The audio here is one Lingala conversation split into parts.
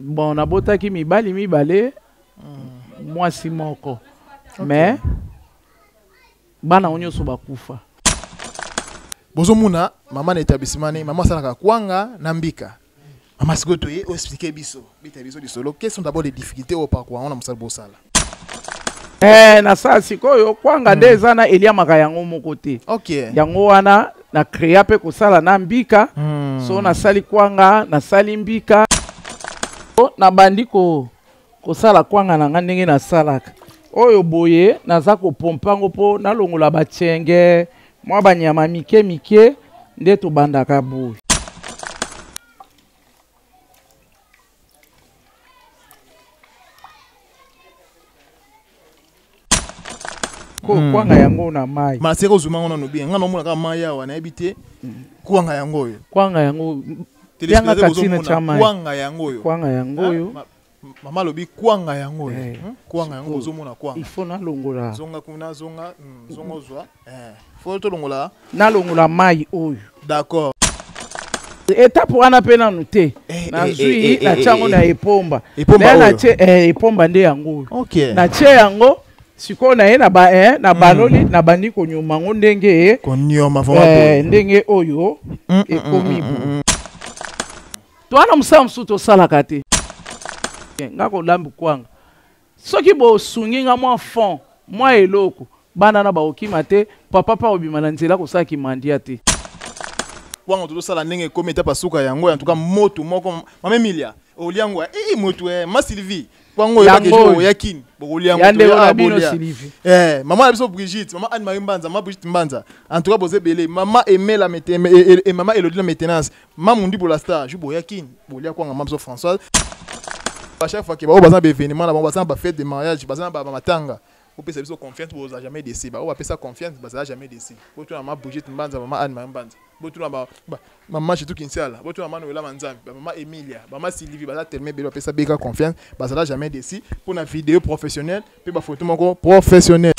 Bon, nabotaki mibali mibale, mwasi moko. Mais bana ngo nyonso bakufa. Bozomona mama na établissement ne mama asalaka kwanga na mbika. Mama sikoyo toye oexplike biso, beta biso lisolo, quelles sont d'abord les difficultés oyo parcours yango na mosala bosala? Nasala sikoyo kwanga nde eza na eliamaka yango moko te. Yango wana na créa mpe kosala na mbika. So nasali kwanga, nasali mbika. Nabandi kosala kwanga na nga ndenge nasalaka. Oyo boye naza kopompa yango mpo nalongola bachenge, mwa banyama mike mike nde tobandaka boye. Ko kwanga yango na mai. Ma seko zuma ngo nanu bien. Nga nomona kaka mai awa nayebi te. Kwanga yango oyo. Kwanga yango. Yanga katina cha mai. Kwanga yango oyo. Kwanga yango oyo. Mama alobi kwanga yango oyo. Kwanga yango bozomona kwanga. Il faut nalongola. Zonga kuna, zonga, zonga ozwa. Faut tolongola. Nalongola mai oyo. D'accord. Étape wana pe nanu te. Nazwi, natie yango na epomba. Epomba Naye oyo. natie, epomba nde yango oyo. Natie yango, sikoyo naye na ba, na baloli, na bandi konyoma yango ndenge, Konyoma vraiment boye. ndenge oyo ekomi boye. Towana mosala mosusu tosalaka te. Nga kolambi kwanga. Soki bosungi nga mwa fond, mwa eloko, bana na baokima te, papa pa obima na nzela kosala kimandia te. Kwanga tozosala ndenge ekomi etape ya suka yango, en tout cas moto moko, Mama Emilia, olia yango, moto, ma Sylvie, kwango oyo Yango bakei oyo. oya kini, bokolia yango, Ya ndeko toya, na ah, bino bolia. Sylvie. Mama na biso Brigitte, mama Anne-Marie Mbanza, mama Brigitte Mbanza. En tout cas boze belé, mama Emela Mete, mama Elodie la maintenance, mama Mundi Bola Star, ju boya kini, bolia kwanga mama biso Françoise. À chaque fois que ba baza ba événement na bango, baza ba fête de mariage, baza ba matanga. Opesa biso confiance, boza jamais déçu. Ba bapesa confiance, baza jamais déçu. Botuna mama Brigitte Mbanza, mama Anne-Marie Mbanza. Botuna ba mama Chitu Kinsiala, botuna mama Noëlla Manzambi, ba mama Emilia, ba mama Sylvie, baza tellement belé, bapesa beka confiance, bazala jamais déçu pour na vidéo professionnelle pe ba photo moko professionnelle.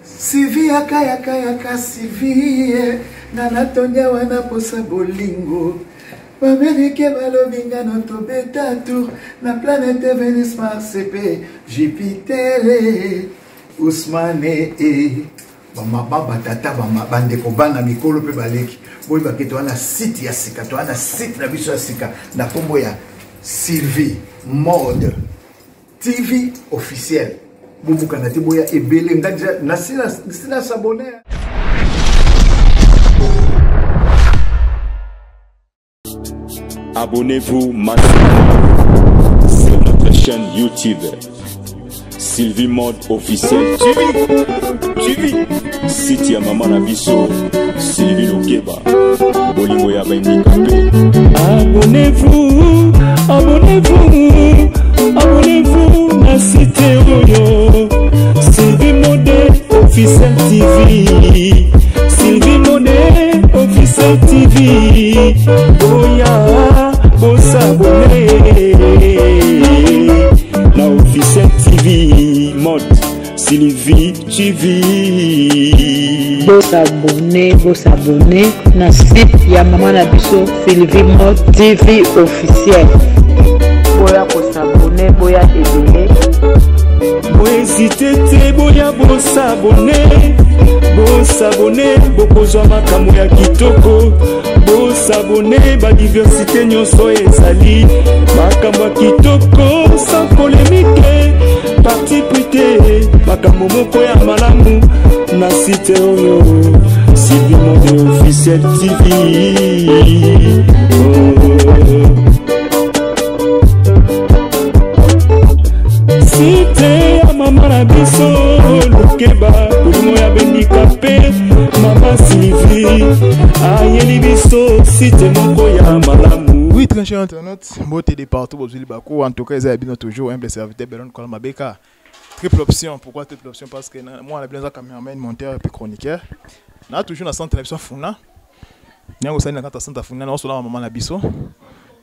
Sylvie yaka yaka yaka Sylvie, nga natondia wana posa bolingo. Baméricain balobi nga no tobeta tour na planète Venus, Mars pe Jupiter. Ousmane e bamama batata bandeko bana mikolo pe baleki boyeba ke toza na site ya sika, toza na site na biso ya sika na kombo ya Sylvie Mode TV officiel. Bobukana te, boya ebele nga deja nasila s'abonner. Abonnez-vous massivement sur notre chaîne YouTube Sylvie Mode officiel TV. TV. Site ya mama na biso Sylvie Lokeba. Bolingo ya bandikape. Abonnez-vous, abonnez-vous, abonnez-vous na site oyo Sylvie Mode officiel TV. Sylvie Mode officiel TV. Boya, bosabonner na officiel TV Mode Sylvie TV. Bosabonner, bosabonner na site ya mama na biso Sylvie Mode TV officiel. Boya kosabonner, boya ebele. Bohésite te, boya bosabonner, bosabonner, bokozwa makambo ya kitoko. Bosabonner, ba diversité nyonso ezali makambo ya kitoko sans polémique, parti pris te, makambo moko ya malamu na site oyo Sylvie Mode officiel TV. Oh. Site ya mama na biso Lukeba, bolingo ya bendika pe mama Sylvie ayeli biso site moko ya malamu. Oui, très cher internaute, beauté de partout, bozuli bako, en tout cas, ils ont toujours humble serviteur Belon Kola Mabeka. Triple option, pourquoi triple option? Parce que moi, la bien caméraman, monteur et puis chroniqueur. Na toujours na centre na biso Funa. Nyango sali na kata centre Funa, na osola maman na biso.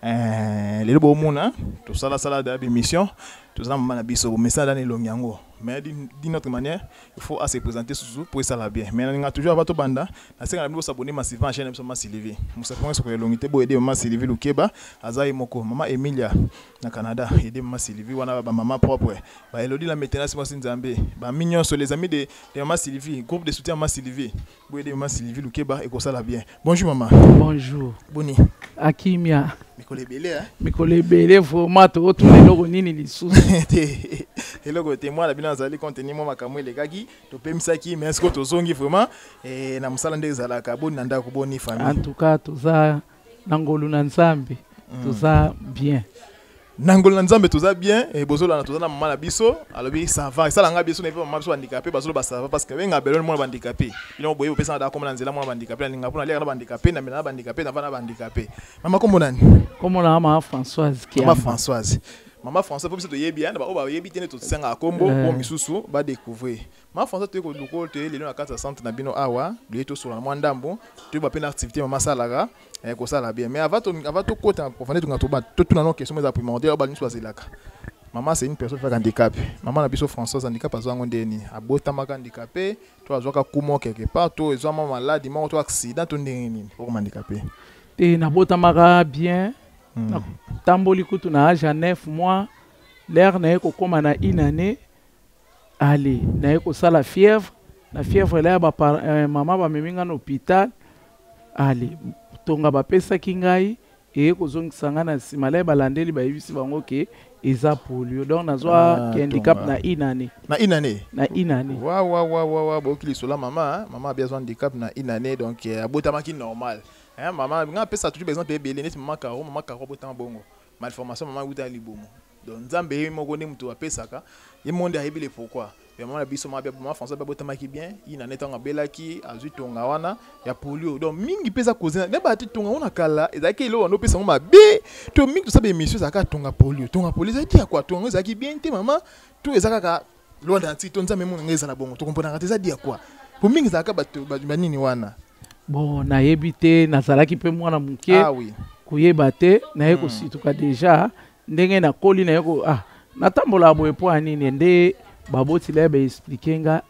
Lelo bomona, tosala sala da émission, tozala maman na biso, message na elongi yango. Mais d'une autre manière, il faut à se présenter sous pour ça la bien. Mais on a toujours avant tout banda, na senga na bino s'abonner massivement à chaîne Mama Sylvie. Musa ponga soko elongi bo aider Mama Sylvie Lukeba, azai moko, Mama Emilia na Canada, aider Mama Sylvie wana ba mama propre. Ba Elodie la maintenance moi Nzambe, ba mignon sur les amis de Mama Sylvie, groupe de soutien Mama Sylvie. Bo aider Mama Sylvie Lukeba et ça la bien. Bonjour maman. Bonjour. Boni. Akimia. Mikolo ebele, hein? Mikolo ebele vraiment tokotuna eloko nini lisusu? Te, eloko te. Mwana bino azali contenu mwa makambo elekaki, topemisaki, mais sikoyo tozongi vraiment na mosala nde ezalaka. Boni na ndako, boni famille? En tout cas toza na ngolu na Nzambe, toza bien. Na ngolu na Nzambe toza bien. E bozolanda, toza na mama na biso, alobi ça va, esalanga biso na mama biso bandikape bazoloba ça va, parce que benga belone mwana bandikape bino boye bopesa na komona nzela mwana bandikape, nalinga mpona aliaka na bandikape, na mela na bandikape, na vana na bandikape. Mama, kombo nani? Kombo na mama Françoise Kiamba. Mama Françoise. Mama Françoise, po biso toyebi, hein, ba oyo bayebi te nde tosengaka kombo po misusu badécouvrir. Mama Françoise, toye koluka toye lelo na kati ya centre na bino awa, toye tosola na mwa ndambo, toyeba mpe na activité mama asalaka, kosala bien. Mais avant tokota na profondeur, tonga toba totuna no question eza primordial oyo bato bazelaka. Mama, c'est une personne qui handicap. Mama na biso Françoise, handicap azwa yango ndeni? Abotamaka handicapé to azwaka kumo quelque part, to ezwa mwa maladi moko to accident to ndenge nini okoma handicapé? Te, nabotamaka bien. Natamboli kutu na age ya 9 mois. L'heure naye kokóma na une année, ale naye kosala fièvre. Na fièvre la ya mama bamemi nga na hôpital. Ale tonga bapesaki ngai eye kozongisa ngai na nsima. La balandeli, bayebisi bango ke eza polio. Donc nazwa Ah, handicap tonga. na une année. Na une année? Na une année. Wa wa wa wa wa, boyoki lisolo mama, hein? Mama abi azwa handicap na une année, donc abotamaki normal, hein? Mama nga apesa toujours exemple ebele neti mama Caro. Mama Caro abotama bongo, malformation mama euta ya libumu. Donc Nzambe ye moko nde moto apesaka, ye moko nde ayebi le pourquoi. Ya mama na biso, mama François abotamaki bien, une année ntango abelaki, azwi tonga wana ya polio. Donc mingi mpe eza cause nde bati tonga ngo na kala ezalaki eloko wana opesa ngo mabe to mingi. Tosala émission, ezalaka tonga polio. Tonga polio ezalaki ya kwa? Tonga ngo ezalaki bien te mama, to eza kaka loi d'anti to Nzambe mona ngai ezala bongo? Tokomponaka te, eza dia kwa? Po mingi ezalaka bato banini wana. Bon, nayebi te, nazalaki mpe mwana moke. Ah oui. Koyeba te. Naye kosituka déjà ndenge nakoli, naye ko natambolaka boye mpo ya nini? Nde babotila ye baexpliquer nga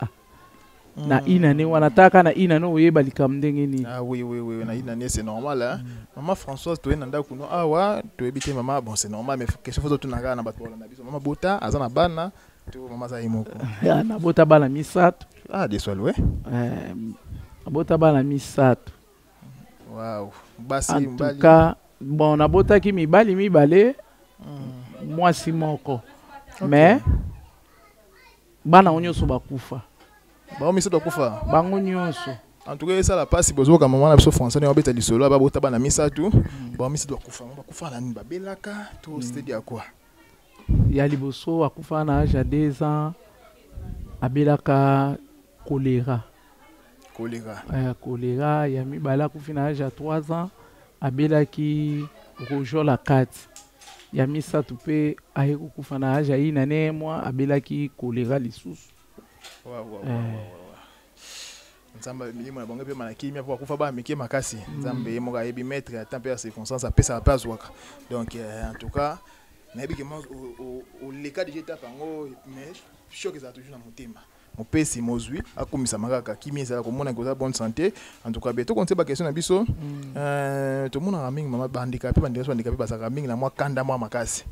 na inane wana, taka na inane oyeba likambo ndenge nini. Ah oui, na une année, c'est normal, hein. Maman Françoise, toye na ndako no awa, toyebi te mama, bon, c'est normal, mais question faut tunaka na bato bolanda biso. Mama bota, aza na bana to mama aza ye moko? Ah, nabota bana misato. Ah, des ouais. Nabota bana misato. Wow. Basi, En mibali? tout cas, bon, nabotaki mibali mibale, mwasi moko. Mais bana ngo nyonso bakufa. Bango misato bakufa? Bango nyonso. En tout cas, esala mpasi. Bozoyoka mama na biso François ndenge babeta lisolo, babota bana misato, bango misato bakufa. Bango bakufa na nini? Babelaka to c'était ya quoi? Ya liboso akufa na age ya 2 ans, abelaka choléra. Choléra. Choléra. Ya mibale akufi na age ya 3 ans, abelaki rougeole ya kati. Ya misato mpe aye kokufa na age ya une année mwa, abelaki choléra lisusu. Wa, wa, wa, wa, wa. Nzambe, milimo na bango mpe na kimia, mpo bakufa bana mike makasi. Nzambe ye moko ayebi, maître ata mpe ya circonstance, apesaka mpe azwaka. Donc en tout cas nayebi ke oleka déjà étape yango, mais choc ezala toujours na motema. Mopesi mozwi akumisama kaka, kimia ezala komona koza bonne santé. En tout cas bien, tokonti baquestion na biso. Tomonaka mingi mama bahandicapé, bandeko bandikape bazalaka mingi na mwa kanda mwa makasi.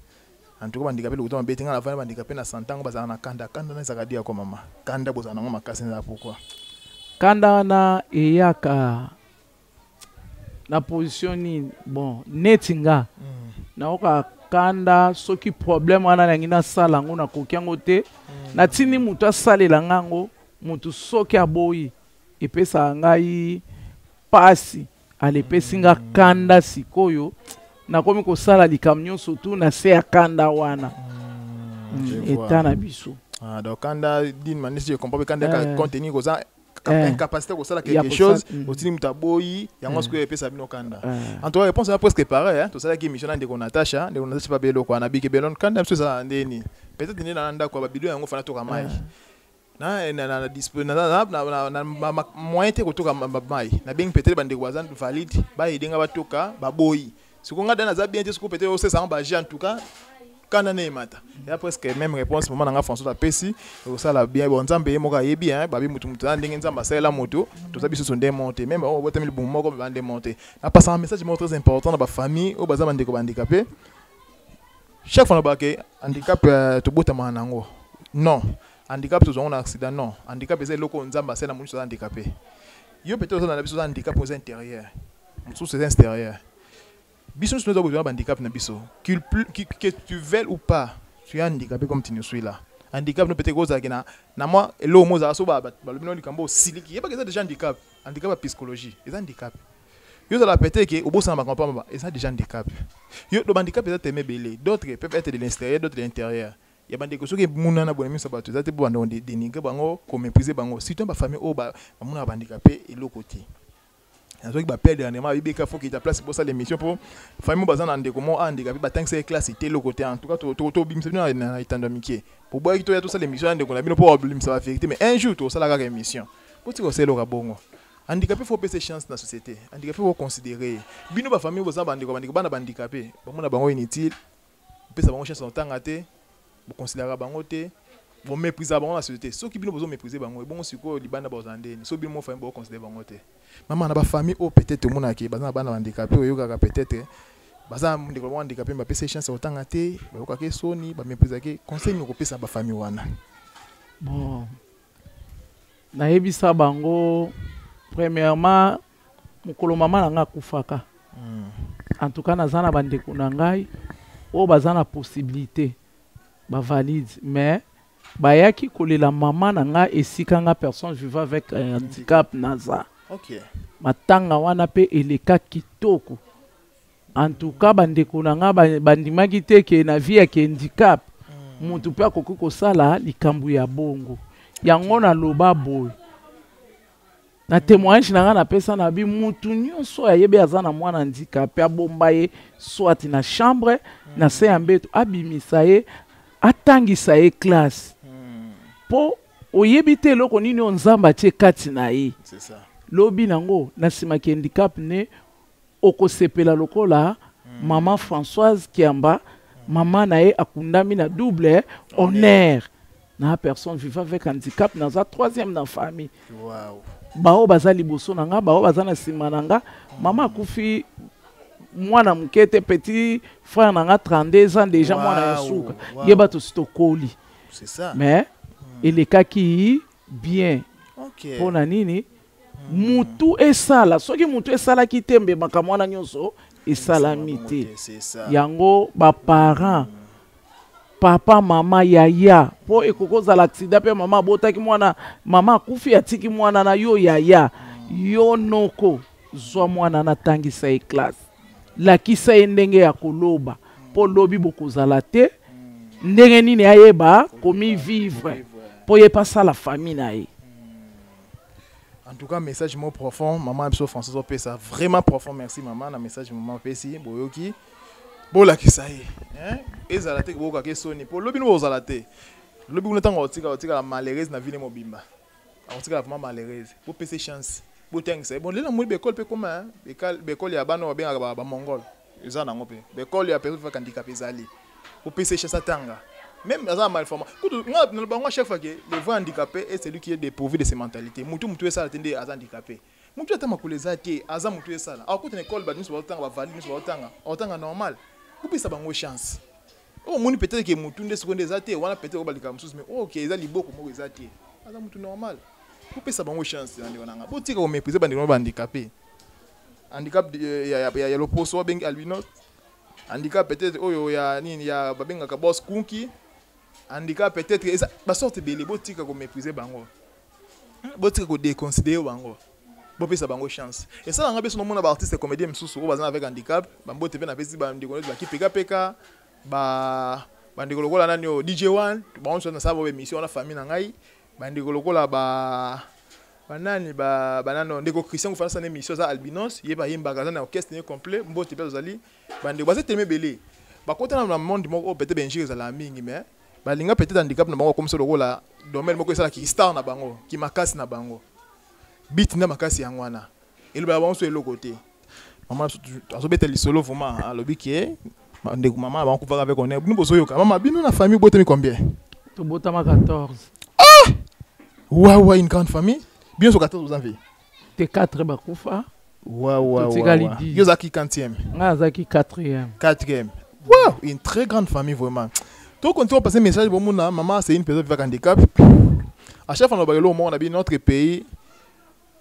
En tout cas bandikape lokuta mabe te, ngai navandi bandikape na santango, bazalaka na kanda. Kanda na ezalaka dia kwa mama? Kanda bozala nango makasi ezala pourquoi? Kanda wana eyaka na position nini? Bon, neti nga nayoka kanda soki problème wana nangi nasala yango, nakoki yango te, natindi moto asalela nga yango, moto soki aboyi, epesaka ngai pasi. Ale epesi nga kanda. Sikoyo nakomi kosala likambo nyonso tu na se ya kanda wana. Je vois. Eta na biso. Ah, donc kanda, d'une manière, si je comprends bien, kanda compte tenu koza incapacité kosala Ya quelque chose, otindi moto aboyi yango, sikoyo epesa bino kanda. En tout cas, réponse eza presque pareil, hein. Tosalaki émission na ndeko Natasha. Ndeko Natasha pa beloko wana biki belon kanda biso ezala ndeni, peut-être nde na ndako ya babilo yango fana toka mai na na na na dispo na na na na na moyen te kotoka mai, nabengi peut-être bandeko baza valide, baaider nga batoka, baboyi. Sikoyo nga da naza bien te, sikoyo peut-être osesanga baje. En tout cas Kana na emata ya presque même réponse. Mama na nga François apesi, osala bien. Bon, Nzambe ye moko ayebi, hein. Babi mutu mutu na ndenge Nzambe asalela moto, toza biso so nde monte même oyo botami libumu moko ba nde monte. Napasaka message moko très important na bafamille oyo baza bandeko bahandicapé. Chaque fois nalobaka handicap, tobotamaka nango non, handicap tozwango na accident non, handicap eza eloko oyo Nzambe asala moto aza handicapé. Yo peut-être oza na biso oza handicap oyo eza intérieur, mosusu eza extérieur. Biso nyonso toza kozwa handicap na biso. Que tu veuilles ou pas, tu es handicapé. Comme tu nous suis là, handicap no peut-être kozalaki na mwa eloko mo ozala so balobi no likambo osiliki, yebaka eza déjà handicap. Handicap ya psychologie eza handicap. Yo ozala peut-être ke obosana makambo pamba, eza déjà handicap. Yo do handicap eza teme ebele, d'autres peuvent être de l'extérieur, d'autres de l'intérieur. Ya bandeko, soki emonana boye na miso ya bato, eza te po banda dénigrer bango, komépriser bango, surtout bafamille oyo bamonaka bahandicapé eloko te. Nazwaki baappel dernièrement, babibeka faut kita place bosala émission mpo famille mo baza na ndeko mo handicapé, batangisa ye classe te, eloko te. En tout cas, tobimisa bino na etando ya mike. Boboyaki toya tosala émission ya ndeko na bino mpo babimisa bavérité, mais un jour tosala kaka émission. Botika kosala eloko ya bongo. Handicapé, faut opesa chance na société. Handicapé, faut considérer. Bino bafamille boza bandeko, bandeko bana bahandicapé bamona bango inutile, opesa bango chance na kotanga te, boconsidéraka bango te, boméprisaka bango na société. Soki bino bozomépriser bango, ebongo sikoyo libanda bazala ndeni? So bino mo famille boconsidérer bango te. Mama, na bafamille oyo peut-être omonaki baza na bana bahandicapé, oyokaka peut-être baza ndeko bango handicapé, bapesa chance ya kotanga te, bayokaki soni, baméprisaki, conseil nini okopesa bafamille wana? Bon, nayebisa bango premièrement, mokolo mama na ngai akufaka, en tout cas naza na bandeko na ngai oyo baza na possibilité, bavalide, mais bayaki kolela mama na ngai esika nga personne vivant avec handicap naza. Matanga wana mpe eleka kitoko. En tout cas, bandeko na nga bandimaki te ke na vie yake handicap motu mpe akoki kosala likambo ya bongo. Yango naloba boye na témoignage na ngai napesa na bi mutu nyonso oyo ayebi aza na mwana handicapé, abomba ye soit na chambre, na se ya mbeto, abimisa ye, atangisa ye classe, mpo oyebi te eloko nini oyo Nzambe atie kati na ye. C'est ça. Lobi nango na nsima ki handicap ne okosepela lokola mama Françoise Kiamba, mama na ye akundami na double honneur. Na personne vivant avec handicap, naza troisième na famille. Bao baza liboso na nga, bao baza na nsima na nga. Mama akufi mwana moke te, petit frère na nga 32 ans déjà, mwana ya suka. Ye bato si tokoli. C'est ça. Mais elekaki bien. Mpo na nini? Mutu esala, soki mutu esalaki te, mbe makambo wana nyonso esalami te. C'est ça. Yango baparent, papa, mama, yaya, mpo ekoki kozala accident mpe mama abotaki mwana, mama akufi, atiki mwana na yo, yaya, yo noko, zwa mwana, natangisa ye classe, lakisa ye ndenge ya koloba, mpo lobi bokozala te, ndenge nini ayeba komivivre, mpo ye mpe asala famille na ye. En tout cas, message mot profond, maman biso François opesa, vraiment profond. Merci maman na message maman opesi. Boyoki, bolakisa ye, hein? Ezala te bokaka soni po lobi no bozala te. Lobi kuna ntango otika otikala malheureuse na vie mobimba, akotikala vraiment malheureuse. Bopesa chance, botangisa ye. Bon, lelo namoni baekole mpe koma baekole ya bana oyo babengaka bamongol, eza nango mpe baekole ya personne avec handicap ezali. Bopesa chance atanga, même aza na malformation. Kutu nga naloba yango chaque fois que le vrai handicapé est celui qui est dépourvu de ses mentalités. Mutu esala te nde aza handicapé. Mutu ata makolo eza te, aza mutu esala, akota na ekole, bato nyonso baotanga, bavalide nyonso baotanga, aotanga normal. Kopesa bango chance. Oyo omoni peut-être ke mutu nde sikoyo nde eza te wana, peut-être oyo balika mosusu, mais oyo ke eza liboko moko eza te, aza mutu normal. Kopesa bango chance na ndeko na nga. Botika komépriser bandeko na bahandicapé. Handicap ya loposo babengi albinos, handicap peut-être oyo ya nini ya babengaka boss kunki, handicap peut-être eza basorte ebele. Botika komépriser bango, botika kodéconsidérer bango, bopesa bango chance. Esalanga biso nomona baartiste comédien mosusu oyo baza avec handicap, bambote mpe napesi bandeko neti bakipekapeka, bandeko lokola nani oyo DJ One, bango nyonso nasala bo émission wana, famille na ngai, bandeko lokola ba banani, banano, ndeko Christian Kofana asala émission, aza albinos, ye bayembaka, aza na orchestre ne complet. Mbote mpe tozali bandeko baza telema ebele, bakota na monde moko oyo peut-être bainjure ezalaka mingi, mais balinga peut-être handicap na bango akomisa lokola domaine moko esalaki star na bango, kimakasi na bango, bit nde makasi yango wana elobaka bango so eloko te. Mama azobeta lisolo vraiment, alobi ke Ndeko mama bakufaka avec honneur. Bino bozoyoka mama, bino na famille botami combien? Tobotama 14. Ah ouais ouais, une grande famille. Bino so 14 vous avez te 4 bakufa. Ouais. Totikali 10. Yo ozalaki quantième? Ngai azalaki 4e. Quatrième. Wow, une très grande famille vraiment. To continue passer message, bomona maman, c'est une personne vivant avec handicap. À chaque fois on ba mona bi notre pays,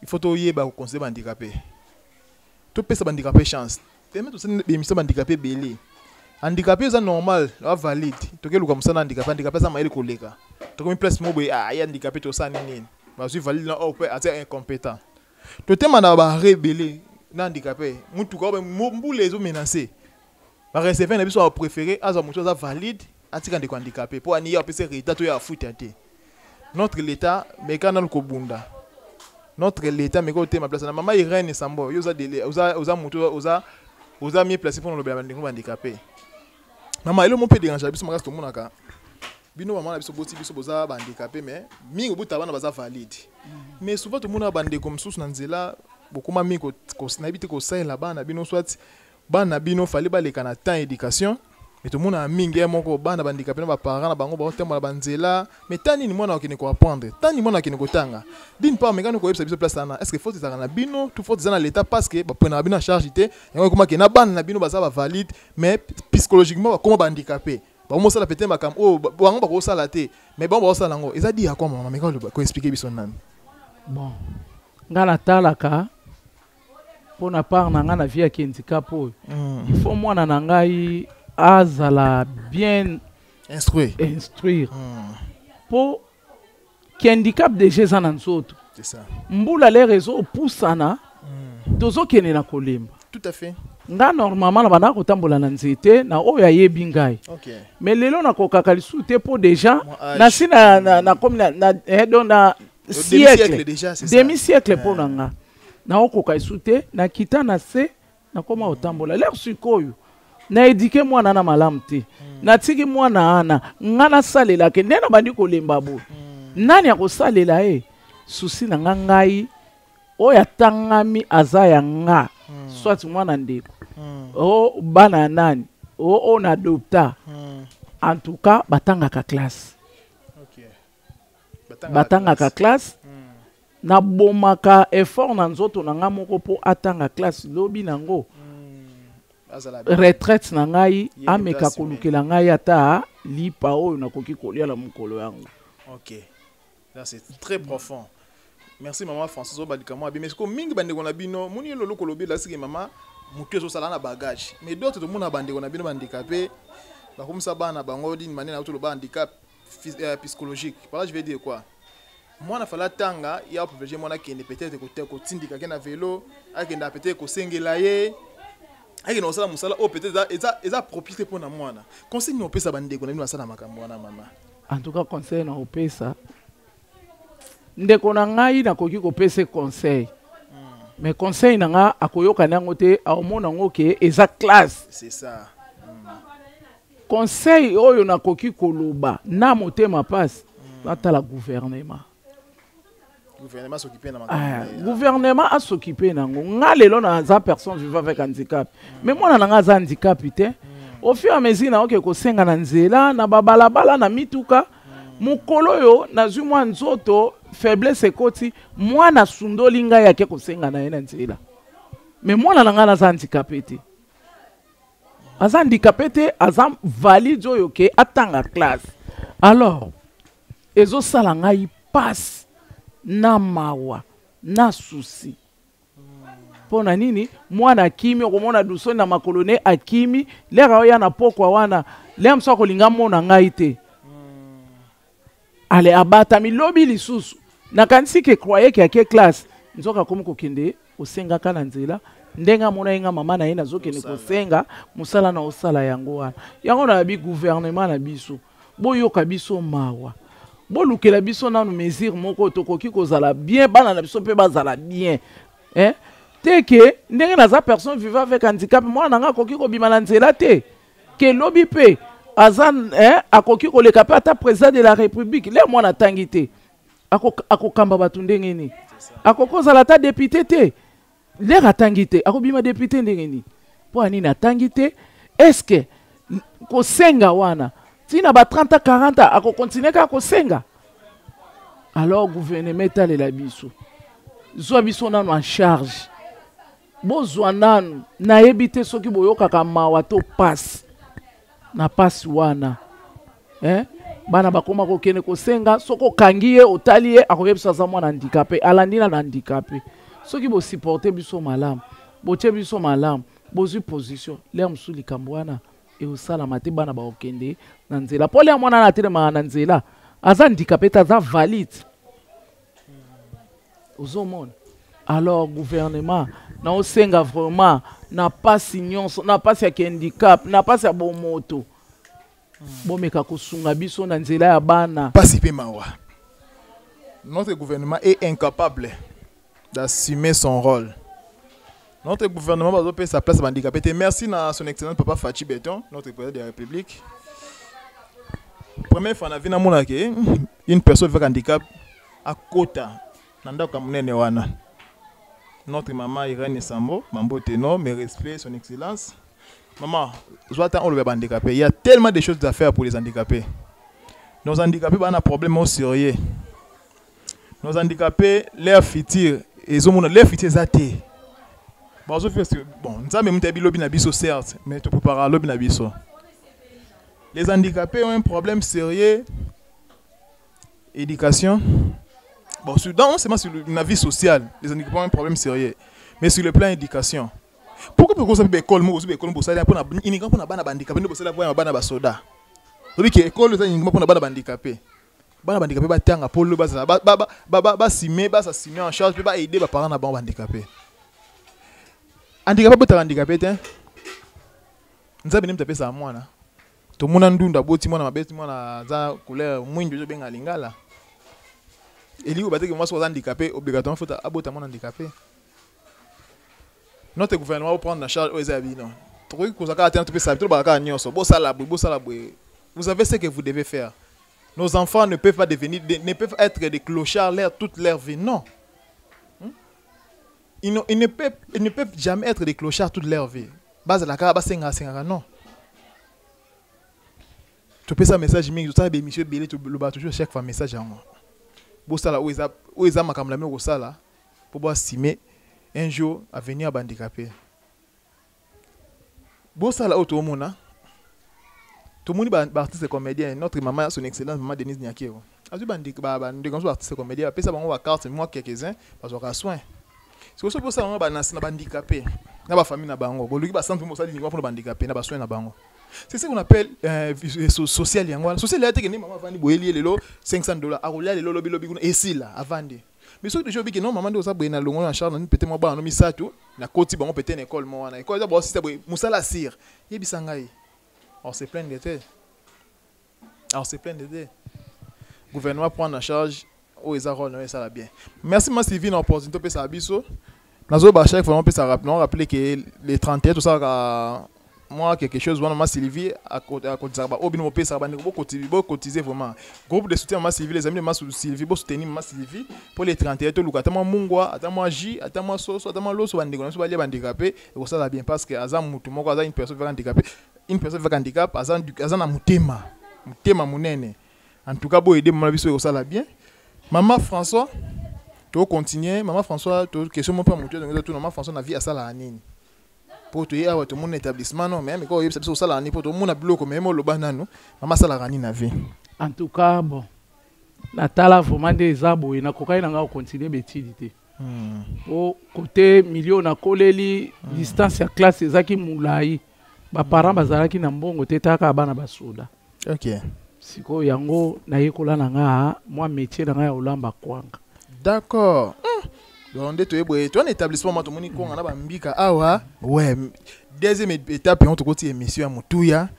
il faut toyeba koconsidérer handicapé, topesa handicapé chance. Teme tosali émission handicapé ebele. Handicapé eza normal, aza valide. Tokeluka mosala handicapé, handicapé aza mayele koleka. Tokomi place mo boye, ah, ye handicapé, tosala nini? Bazwi valide na oyo mpe aza incompétent. Totema na bare ebele na handicapé, mutuka oyo mbula ezomenace, bareceveur na biso apréféré azwa motu aza valide, atika ndeko handicapé mpo ani ye apesa retard to ye afuta te. Notre l'état meka nanu kobunda, notre l'état meka otema place na mama Irène Sambo. Yo oza dele, oza motu oza mieux placé mpona olobela bandeko handicapé. Mama, elo mo mpe dérange biso makasi, tomonaka bino mama na biso boti biso boza bahandicapé, mais mingi obutaka bana baza valide. Mais souvent tomonaka bandeko mosusu na nzela bokóma mingi nayebi te kosalela bana bino, soit bana bino fali baleka na temps éducation, mais tomonaka mingi ye moko bana bahandicapé na baparent na bango baotambola banzela. Mais tant nini mwana akende koapprendre, tant nini mwana akende kotanga? D'une part, mekani koyebisa biso place wana, est ce que faute ezalaka na bino to faute eza na l'état? Parce que baprenaka bino en charge te. Yango ekomaki na bana na bino baza bavalide, mais psychologiquement bakoma bahandicapé, bakomosala peut-être makambo oyo bango bakosala te, mais bango bakosala yango. Eza di ya kwa mama, meka koexpliquer biso nani. Bon, ngai natalaka mpo na part na ngai na vie ya handicap oyo, il faut mwana na ngai azala bien instruit. Instruire mpo ki handicap déjà eza na nzoto. C'est ça. Mbula lere ezopusana, tozokende na kolemba. Tout à fait. Nga normalement na bandaka kotambola na nzete na oyo ayebi ngai, mais lelo nakokaka lisusu te mpo déjà Mwa âge. Nasi na komi na donc na siècle. Demi-siècle déjà, c'est ça. Demi siècle mpo na nga, naokoka lisusu te. Nakita na se, nakoma kotambola. Lere sikoyo na éduquer mwana na malamu te, natiki mwana wana, nga nasalelake nde nabandi kolemba boye, nani akosalela ye? Susi na nga, ngai oyo atangami aza ya nga, soit mwana ndeko o bana ya nani o oyo na adopta, en tout cas batangaka classe. Batangaka classe. Nabomaka effort na nzoto na nga moko mpo atanga classe. Lobi nango Azala bien. Retraite na ngai, Ye ameka moto kolukela ngai ata lipa oyo nakoki kolia na mokolo yango. Ok. Là, c'est très profond. Merci, maman Françoise Obadika. Moi, mais comme mingi bandeko na bino, moni lolo kolobi la siki mama mutu ezosala na bagage. Mais d'autres to mona bandeko na bino handicapé, ba comme ça bana bango d'une manière na to ba handicap psychologique. Par là, je vais dire quoi? Mwana fala tanga ya privilégié, mwana kende peut-être kote kotindika ke na vélo, akenda peut-être kosengela ye, akende kosala mosala oyo peut-être eza propice mpo na mwana. Conseil nini opesa bandeko na bino basala makambo wana, mama? En tout cas, conseil na opesa ndeko na ngai, nakoki kopesa conseil, mais conseil na nga akoyoka yango te, aomona yango ke eza classe. C'est ça. Conseil oyo nakoki koloba na motema mpasi, natala gouvernement. Gouvernement s'occuper na Ah, makambo. Gouvernement as'occupe nango. Nga lelo naza personne vivant avec handicap, mais mwana na nga aza handicap te. Au fur et à mesure naoke kosenga na nzela, na babalabala, na mituka, mokolo oyo nazwi mwa nzoto faiblesse ekoti, mwana asundoli ngai, ake kosenga na ye na nzela. Mais mwana na ngai naza handicapé te, aza handicapé te, aza valide oyo ke atanga classe. Alors ezosala ngai pasi na mawa na susi. Mpo na nini? Mwana akimi, okomona dusoni na makolo ne, akimi. Lere oya na pokwa wana, lere mosu akolinga mona ngai te. Ale abatami lobi lisusu, nakanisi ke croye ke ake classe, nzoka akomi kokende kosengaka na nzela. Ndenge amona ye nga mama na ye nazokende kosenga, mosala na osala yango wana. Yango nayebi gouvernement na biso, boyoka biso mawa, bolukela biso nanu mesure moko tokoki kozala bien, bana na biso mpe bazala bien, eh? Te ke ndenge naza personne vivant avec handicap, mwana na nga akoki kobima na nzela te, ke lobi mpe aza, eh, akoki koleka mpe ata président de la République. Le mwana atangi te, akokamba bato ndenge nini? Akoki kozala ata député te. Lere atangi te, akobima député ndenge nini? Mpo anini atangi te? Est-ce Kosenga wana ntina ba 30 40 akokontinue kaka kosenga. Alors gouvernement etalela biso, zwa biso nano en charge, bozwa nanu. Nayebi te soki boyokaka mawa to pasi na pasi wana, eh? Bana bakoma kokende kosenga. Soki okangi ye, otali ye, akoyebisa aza mwana handicapé, alandi na handicapé. Soki bosupporte biso malamu, botie biso malamu, bozwi position lere mosusu, likambo wana ekosalama te. Bana bakokende na nzela mpo lere mwana wana atelemaka na nzela, aza handicapé te, aza valide. Ozomona? Alors gouvernement, naosenga vraiment na pasi nyonso, na pasi ya handicap, na pasi ya bomoto, bomeka kosunga biso na nzela ya bana. Pasi mpe mawa, notre gouvernement est incapable d'assumer son rôle. Notre gouvernement bazopesa place bahandicapé te. Merci na Son Excellence Papa Fatshi Béton, notre président de la République. Première fois na vie namona ke une personne avec handicap akota na ndako ya monene wana. Notre maman Irène Sambo mambote, no, mes respects, Son Excellence. Maman, zwa temps oloba bahandicapé. Il y a tellement de choses à faire pour les handicapés. Nos handicapés bana problème au sérieux. Nos handicapés, leur futur ezomona, leur futur eza te. Bazofia bon, Nzambe moto ayebi lobi na biso, certes, mais toprépara lobi na biso. Les handicapés ont un problème sérieux: éducation. Bon, sur, non seulement sur la vie sociale les handicapés ont un problème sérieux, mais sur le plan éducation. Pourquoi pourquoi osabi baécole moko, ozobi école bosali mpona uniquement mpona bana bahandicapé, nde bosala mpona bana basoda? Obi ke école eza uniquement mpona bana bahandicapé, bana bahandicapé batanga mpo lo bazala basime, basasime en charge mpe baaider baparent na bango bahandicapé. Handicapé abotaka handicapé te, Nzambe nde moto apesaka mwana. Tomona ndundu aboti mwana mabe, mwana aza couleur mwindu, ezobenga lingala elingi bateke. Mwasi aza handicapé, obligatoirement faut abota mwana handicapé? Notre gouvernement va prendre en charge oyo eza ya bino. Tokoki kozwa kaka te na topesa, tolobaka kaka nyonso, bosala boye, bosala boye. Vous savez ce que vous devez faire. Nos enfants ne peuvent pas devenir, ne peuvent être des clochards toute leur vie, non. Ils ne peuvent jamais être des clochards toute leur vie. Bazala kaka basengaka sengaka, non. Topesa message mingi, tosala baémission ebele, tolobaka toujours chaque fois message yango. Bosala oyo eza makambo na bino kosala mpo boassume un jour avenir ya bahandicapé. Bosala oyo toomona, tomoni baartiste comédien. Notre maman, Son Excellence Maman Denise Niakero, azwi bandeko mosusu baartiste comédien, bapesa bango bacarte, mwa quelques-uns bazwaka soin. Sikoyo soki bosala bango na bahandicapé na bafamille na bango, boluki bacentre, bosali uniquement mpona bahandicapé na basoin na bango. C'est ce qu'on appelle social. Yango wana social ya teke nde mama avandi boyeli ye lelo 500 $, akolia lelo, lobi lobi kuna esila, avandi. Mais soki déjà obiki non, mama nde oza boye na longo na charge peut-être mwa bana no misato, nakoti bango peut-être na école mo wana, école eza baosista boye, mosala sire, yebisa ngai. On se plaindre te, on se plaindre te. Gouvernement, prendre en charge oyo eza rôle na yo, esala bien. Merci ma Sylvie na opportunité opesaka biso. Nazoba chaque fois opesa non, rappeler que les 31 tosalaka moi quelque chose wana. Ma Sylvie akotisaka baoyo bino bopesaka, bandeko bocotiser vraiment. Groupe de soutien Mama Sylvie, les amis de Mama Sylvie, bosoutenir Mama Sylvie pour les 31. Toluka ata mwa mungwa, ata mwa jus, ata mwa soso, ata mwa loso, bandeko na biso balia, bahandicapé, ekosala bien, parce que aza mutu moko, aza une personne avec handicapé, une personne avec handicap, aza na motema monene. En tout cas boyede mama na biso, ekosala bien. Mama François, tocontinue. Mama François, to question moko mpe motu ezongi tuna. Mama François, na vie asalaka nini? Mpo toye awa, tomona établissement no, mais meko oyebisa biso osalaka nini, mpo tomona biloko. Mais oloba nanu, mama asalaka nini na vie? En tout cas, bon, natala vraiment nde eza boye, nakokaki na ngai kocontinue baétudes te po côté milieu nakoleli, distance ya classe ezalaki molai, baparent bazalaki na mbongo te, taka bana basoda. Sikoyo yango nayekola na nga mwa métier na ngai ya kolamba kwanga. D'accord. Donc nde toye boye, toza na établissement ma, tomoni konga na bambika awa. Ouais, deuxième étape yango tokoti émission ya motuya.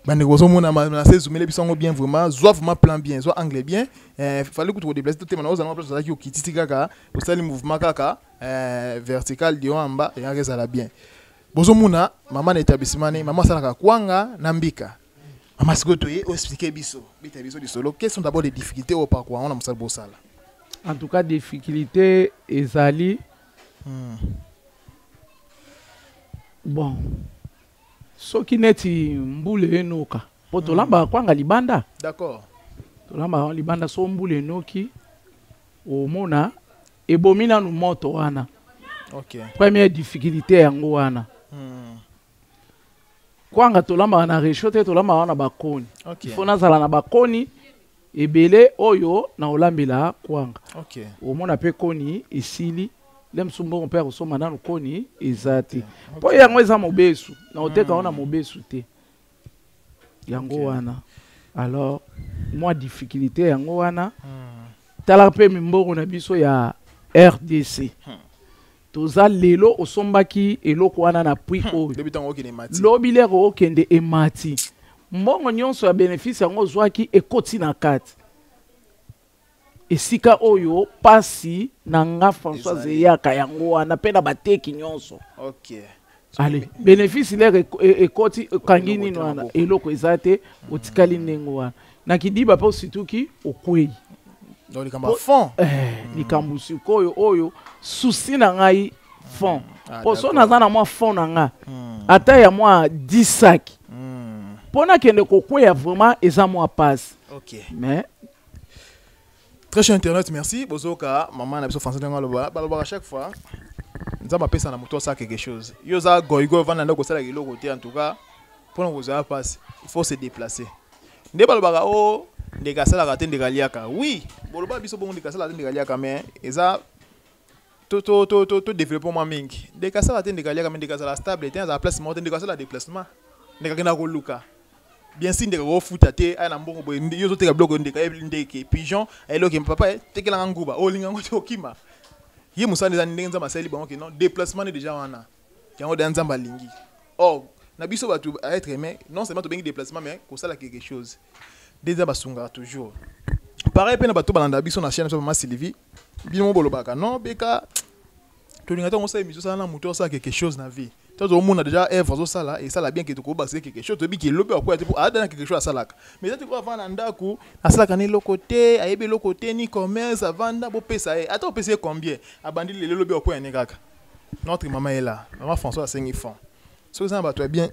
Bandeko bozomona na se zumele biso yango bien. Vraiment, zwa vraiment plan bien, zwa angle bien. Fallait kutu kodéplace totema na ozala mwa place ozalaki, okitisi kaka, osali mouvement kaka vertical dio en bas, eyaka ezala bien. Bozomona mama na établissement ne, mama asalaka kwanga na mbika. Mama, sikoyo toye oexplike biso, beta biso lisolo. Quelles sont d'abord les difficultés oyo parcours yango na mosala bosala? En tout cas, difficulté ezali. Bon, Soki neti mbula enoka, po tolambaka kwanga libanda. D'accord. Tolambaka libanda, so mbula enoki, omona ebomi nanu moto wana. Première difficulté yango wana. Kwanga tolambaka na réchaud te, tolambaka na bakoni. Il faut nazala na bakoni ebele oyo na olambela kwanga. Omona pe koni esili, le mosusu mbongo mpe akosomba nanu koni eza te. Po yango eza mobesu, na oteka wana mobesu te. Yango wana. Alors moi difficulté yango wana. Tala pe mimbongo na biso ya RDC. Toza lelo osombaki eloko wana na prix oyo. Lobi tango okende emati. Lobi lero okende emati. Mbongo nyonso ya bénéfice yango ozwaki ekoti na kati. Esika oyo pasi na nga François Zeyaka yango wana pe na bateki nyonso. Allez, bénéfice lero ekoti okangi nini wana eloko eza te otikali ndenge wana. Na kidiba pe osituki okwei. Donc likambo ya fond. Likambo sikoyo oyo souci na ngai fond. Po so naza na mwa fond na nga. Ata ya mwa 10 sacs. Po nakende kokweya vraiment eza mwa passe. Mais très cher internaute, merci. Bozoka, maman na biso français ndenge aloba, balobaka chaque fois. Nzambe apesa na moto asala quelque chose. Yo za goigo vanda ndako kosala eloko te en tout cas. Pona kozala passe, il faut se déplacer. Nde balobaka o ndeka asalaka te ndeka aliaka. Oui, boloba biso bongo ndeka asalaka te ndeka aliaka mais eza to to to to to développer mwa mingi. Ndeka asalaka te ndeka aliaka mais ndeka azala stable te, azala place moko te, ndeka asala déplacement. Ndeka akenda koluka. Bien sûr ndeka kofuta te aya na mbongo boye, yo ozoteka biloko ndeka ye ndeke pigeon ayeloki papa tekelanga nguba olinga ngo te okima. Ye mosala eza ndenge Nzambe asali bango ke non déplacement ne déjà wana. Yango de Nzambe alingi. Or na biso bato à être aimé non seulement tobengi déplacement mais kosala quelque chose. Déjà basungaka toujours. Pareil pe na bato balanda biso na chaîne Mama Sylvie, bino mo bolobaka non beka tolinga ntango osala émission osala na moto osala quelque chose na vie. Toi, au monde déjà œuvre osala et ça la bien que tu ko quelque chose toyebi ke lobi akoya te po adana quelque chose asalaka. Mais tu ko avanda ndako asalaka ni eloko te, ayebi eloko te ni commerce avanda bopesa ye. Ata opesa ye combien? Abandi lelo lobi akoya ne kaka. Notre maman est là. Maman François asengi fond. Soki eza na bato ya bien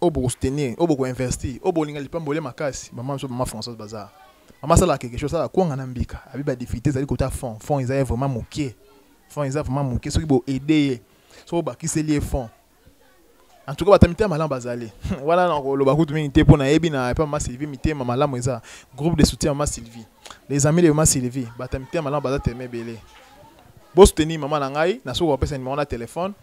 oyo bokosoutenir, oyo bokoinvestir, oyo bolinga lipamboli ya makasi, maman biso maman Françoise baza. Maman asalaka quelque chose, asalaka kwanga na mbika. Abi ba difficulté ezali kota fond. Fond eza ye vraiment moke. Fond eza vraiment moke. Soki bo aider ye, soki obakiseli ye fond. En tout cas, bato ya mitema malamu bazali. Wana na koloba kutu mingi te mpo nayebi na epa mama Sylvie mitema malamu eza groupe de soutien mama Sylvie. Les amis de mama Sylvie, bato ya mitema malamu baza tellement ebele. Bo soutenir mama na ngai, na soki kopesa numéro na téléphone.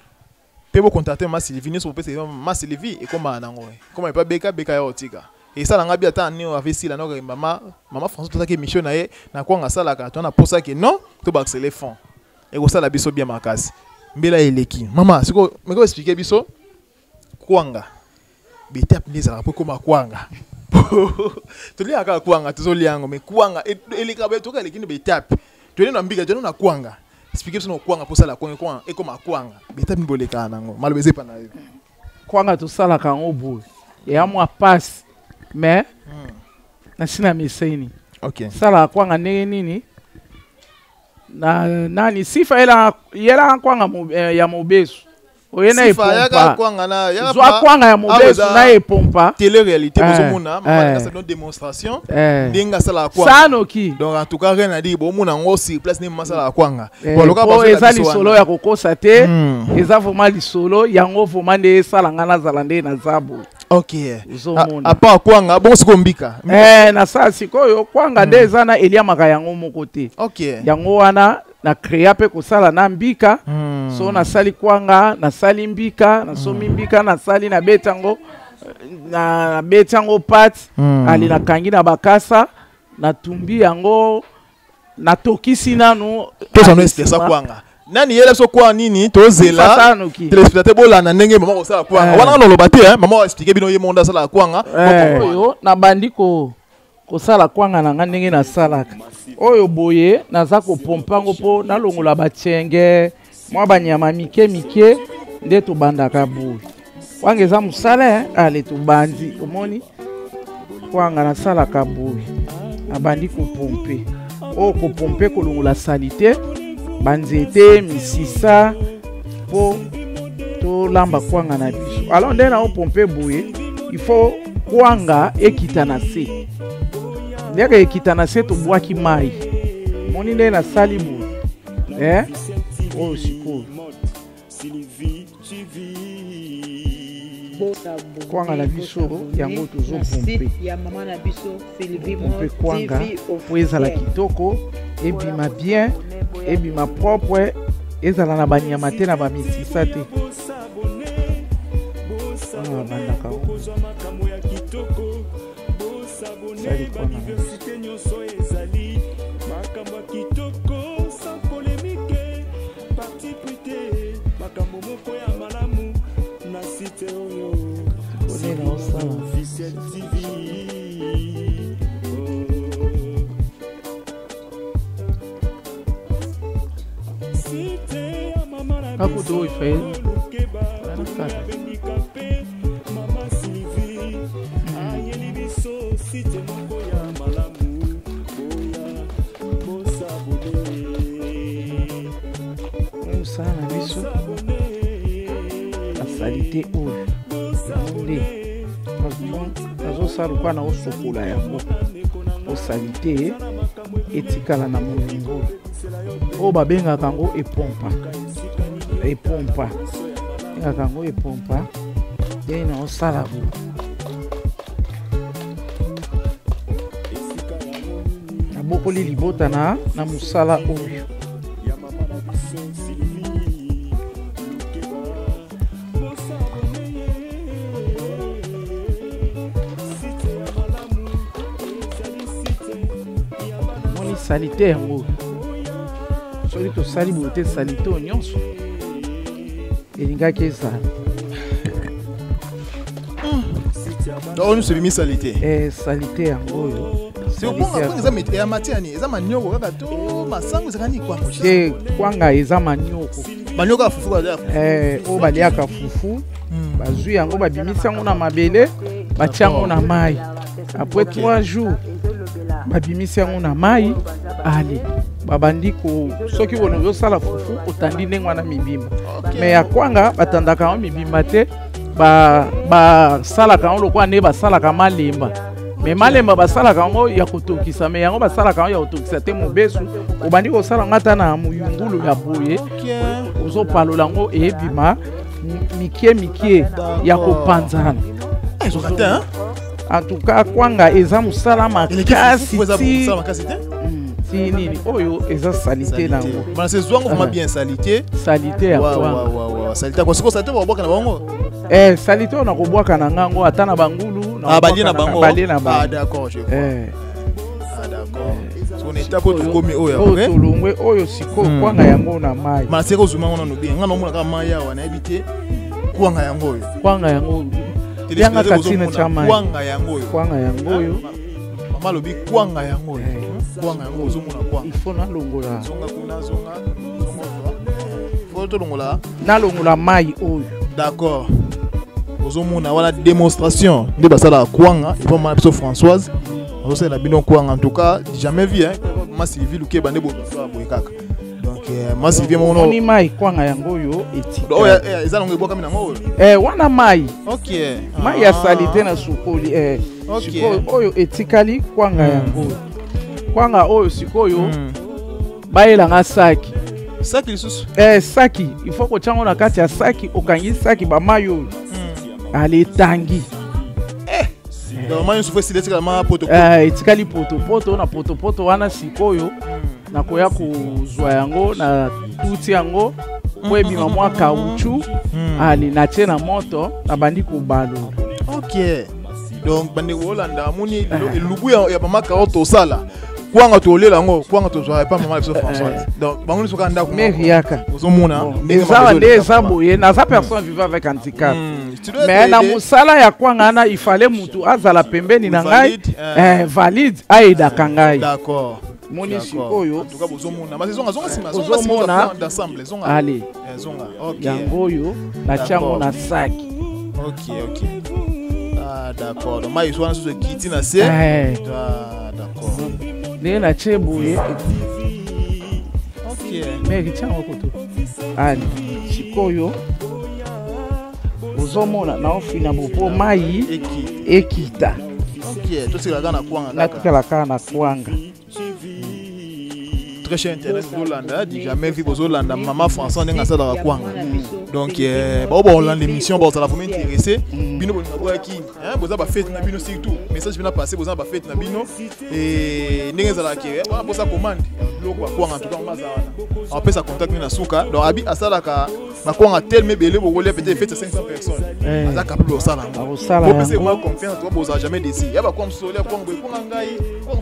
Pe bo contacter mama Sylvie, nyonso bopesa mama Sylvie ekoma nango. Ekoma epa beka beka ya otika. Et ça nga bi ata ni ave sila no mama mama François tozaki émission na ye na kwanga asalaka to na posa ke non to ba accélérer fond. Et kosala biso bien makasi. Mbela eleki. Mama, siko meko expliquer biso kwanga. Betap nde ezalaka po ekoma kwanga. Toliaka kaka kwanga, tozolia yango mais kwanga eleka ba toka eleki nde betap. Toyei na mbika, toyei na kwanga. Expliquer biso na kwanga po sala kwanga, kwanga ekoma kwanga. Betap nde bolekaka nango. Maloba eza epa na yo. Kwanga tosalaka yango boye. Eya mwa passe mais na sina meseni. Salaka kwanga ndenge nini? Na nani sifa yela kwanga ya mobesu. Oye na Sifa, epompa. yaka kwanga na, yaka Zwa pa- kwanga ya mobesu Awa eza na epompa. Télé-réalité, bozomona, mama na sa démonstration. Ndenge asala kwanga. Sanoki. Donc en tout cas rien à dire, bomona ngo sur place ne mama asala kwanga. Bon, loka Po bazola eza biso wana. lisolo ya kokosa te. Eza vraiment lisolo yango vraiment nde esala nga nazala nde na zabo. Ozomona. A part kwanga, bon siko mbika. Na sala sikoyo kwanga nde eza na eliamaka yango moko te. Yango wana na créa pe kosala na mbika. So nasali kwanga, nasali mbika, nasomi mbika, nasali na beti yango, na beti yango pâte, ali nakangi na bakasa, natumbi yango, natokisi nanu. Toza no Ali expliquer nsima. kwanga. Nani yela so kwa nini tozela Sasa noki. Téléspectateur bolanda ndenge mama kosala kwanga. Wana noloba te, hein, mama expliquer bino ye monde asala kwanga. Oyo nabandi kosala kwanga na nga ndenge nasalaka. Oyo boye naza kopompa ngo mpo nalongola batienge, mwa banyama mike mike nde tobandaka boye. Kwanga eza mosala, hein? Ale tobandi, omoni kwanga nasalaka boye. Nabandi kopompe. Oyo kopompe kolongola salite, banzete, misisa mpo tolamba kwanga na biso. Alors nde na opompe boye, il faut kwanga ekita na se. Ndenge ekita na se, tobwaki mai. Moni nde nasali boye, eh? Oyo sikoyo kwanga na biso yango tozopompe pompe kwanga po ezala kitoko, ebima bien, ebima propre, ezala na banyama te, na bamisisa te. Wana babandaka sali kwanga na biso. Makambo ya kitoko sans polémique, parti pris te, makambo moko ya malamu na site oyo. Kone na osala Officiel TV. Site ya mama na Kakuta oyo biso ifaye Lukeba, bendika mpe mama Sylvie ayeli biso site moko ya malamu. Boya bos'abonner. Mosala na biso, basaleté oyo yango nde nazosala lokola na osokola yango, osaleté etikala na molongo. Oyo babengaka yango epompa, epompa bengaka yango epompa. Ndenge na osala boye, nabokoli libota na mosala oyo. Ya mama na biso Sylvie Lukeba, bos'abonner. Site ya malamu ezali site ya bana. Moni saleté yango, soki tosali boye te, saleté oyo nyonso elingaki ezala. Donc nyonso ebimi saleté. Eh, saleté yango oyo. Kwanga eza ya matière nini? Eza manioko kaka to masango? Ezaka nini kwanga? Te, kwanga eza manioko. Manioko ya fufu, baza ya fufu. Eh, oyo baliaka fufu. Bazwi yango, babimisi yango na mabele, batia yango na mai. Après 3 jours, babimisi yango na mai. Ale babandi ko, soki olingi osala fufu, otandi ndenge wana mibimba. Mais ya kwanga, batandaka yango mibimba te. Basalaka yango lokola nde basalaka malemba. Mais malemba basalaka yango ya kotokisa, mais yango basalaka yango ya kotokisa te. Mobesu obandi kosala yango ata na moyungulu ya boye, ozopalola yango, eyebima mike mike ya kopanzana. Ezoka te, hein? En tout cas, kwanga eza mosala Eleki makasi. fufu, eza Ti mosala makasi te. Ti nini oyo eza saleté nango. Bana se zwango vraiment bien saleté. Saleté ya Wa, kwanga. wa, wa, wa. Saleté kwa siko, saleté babwaka na bango. Eh, saleté oyo nakobwaka na ngango ata na bangulu. Ah, balie na bango. Balie na bango. Ah, d'accord, je vois. Eh. Ah, d'accord. So na étape oyo tokomi oyo Oyo après. tolongwe oyo sikoyo, kwanga yango na mai. Mana seko ozuma ngo nano bien. Nga naomona kaka mai awa, nayebi te kwanga yango oyo. Kwanga yango yanga katina tya mai. Kwanga yango oyo. Kwanga yango oyo. Mama alobi kwanga yango oyo. Eh. Kwanga yango, ozomona kwanga. Il faut nalongola. Zonga kuna, zonga, zonga, faut tolongola. Nalongola mai oyo. D'accord, ozomona wana démonstration nde basalaka kwanga epa mama na biso Françoise. Azosalela bino kwanga, en tout cas jamais vu, hein. Ma Sylvie Lukeba nde bozoa boye kaka. Donc ma Sylvie moko. Moni mai, kwanga yango oyo etika. Oyo eza nango ebwakami nango oyo. Eh, wana mai. Mai ya saleté na sukoli, eh. Sikoyo oyo etikali kwanga yango oyo. Kwanga oyo sikoyo, bayelanga saki. Saki lisusu? Eh, saki, il faut kotia yango na kati ya saki. Okangi saki, bamai oyo ale etangi. Donc mai nyonso faut esila, etikala ma poto. Eh, etikali potopoto. Na potopoto wana sikoyo nakoya kozwa yango, na tuti yango po ebima mwa caoutchouc. Ale natie na moto, nabandi kobalola. Ok, donc bandeko olanda, amoni elubu ya mama Carotte, tosala kwanga, tolela yango kwanga, tozwaka epa mama na biso Françoise. Donc bango nyonso kaka ndako. Mare yaka. Ozomona ndenge eza makambo nde ezoleka. eza boye. Naza personne vivant avec handicap, Tu dois mais être na aidé. mosala ya kwanga wana, il fallait mutu azala pembeni na ngai. Valide, eh. Eh, valide ayedaka ngai. Moni D'accord. sikoyo. En tout cas bozomona, mais zonga, zonga nsima, zonga nsima. Ozomona. Plan d'ensemble, zonga. Ale. Eh, zonga, ok. Yango oyo natia yango na saki. Ok, ah d'accord, donc mai wana susu ekiti na se. Eh. Ah, d'accord. Ndenge natie boye. Mare tia yango koto. Ale sikoyo Ozomona naofina bo mpo mai ekita. Natikala kaka na kwanga. Très cher internet, bozolanda du jamais vu, bozolanda mama François ndenge asalaka kwanga. Donc bao bolanda émission, bozala vraiment intéressé. Bino bolinga boyaki, boza ba fête na bino, surtout message bino passé, boza ba fête na bino et ndenge ezalaka wana bosa commande biloko ya kwanga. En tout cas mama aza wana, apesa contact na suka. Donc abi asalaka bakwanga tellement ebele, bokolia peut-être fête 500 personnes, aza capable kosala yango. Bopesa mwa confiance to bozala jamais déçu. Ya bakwanga mosusu olia kwanga boye, kwanga ngai,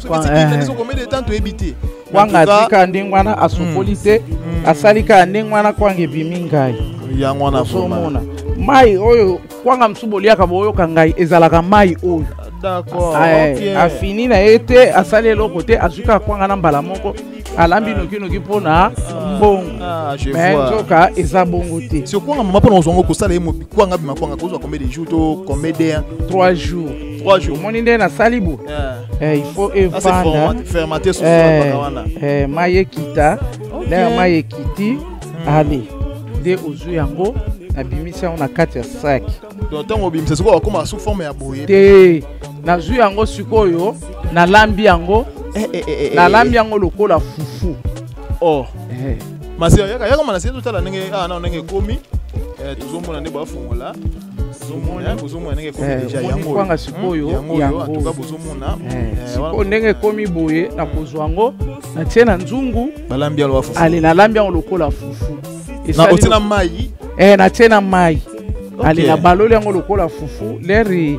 kwanga mosusu ekita combien de temps toyebi te. Kwanga atika ndenge wana, asokoli te, asali kaka ndenge wana, kwanga ebimi ngai. Yango wana. Ozomona mai oyo, kwanga mosusu boliaka, boyoka ngai, ezalaka mai oyo. Afini na ye te, asali eloko te, azwi kaka kwanga na mbala moko, alambi nokinoki mpona mbongo. Mais nzoka eza bongo te. Si kwanga mama, mpona kozwa ngo, kosala ye kwanga bima, kwanga kozwa combien de jours to combien d'heures? 3 jours. 3 jours. Omoni nde nasali bo, il faut evanda, mai ekita. Ndenge mai ekiti, ale nde ozwi yango, nabimisi yango na kati ya saki. Donc ntango obimisa sikoyo, akóma sous forme ya boye? Te, nazwi yango sikoyo, nalambi yango, nalambi yango lokola fufu. Oh, masi yaka yaka mana, totala ndenge awa nao ndenge ekomi. Tozomona nde bafongola, bozomona ndenge ekomi déjà. Yango kwanga sikoyo. Yango en tout cas bozomona. Sikoyo ndenge ekomi boye, nakozwa yango, natie na nzungu. Balambi yango fufu. Ale, nalambi yango lokola fufu. Otie na mai? Natie na mai. Ale, nabaloli yango lokola fufu, l'heure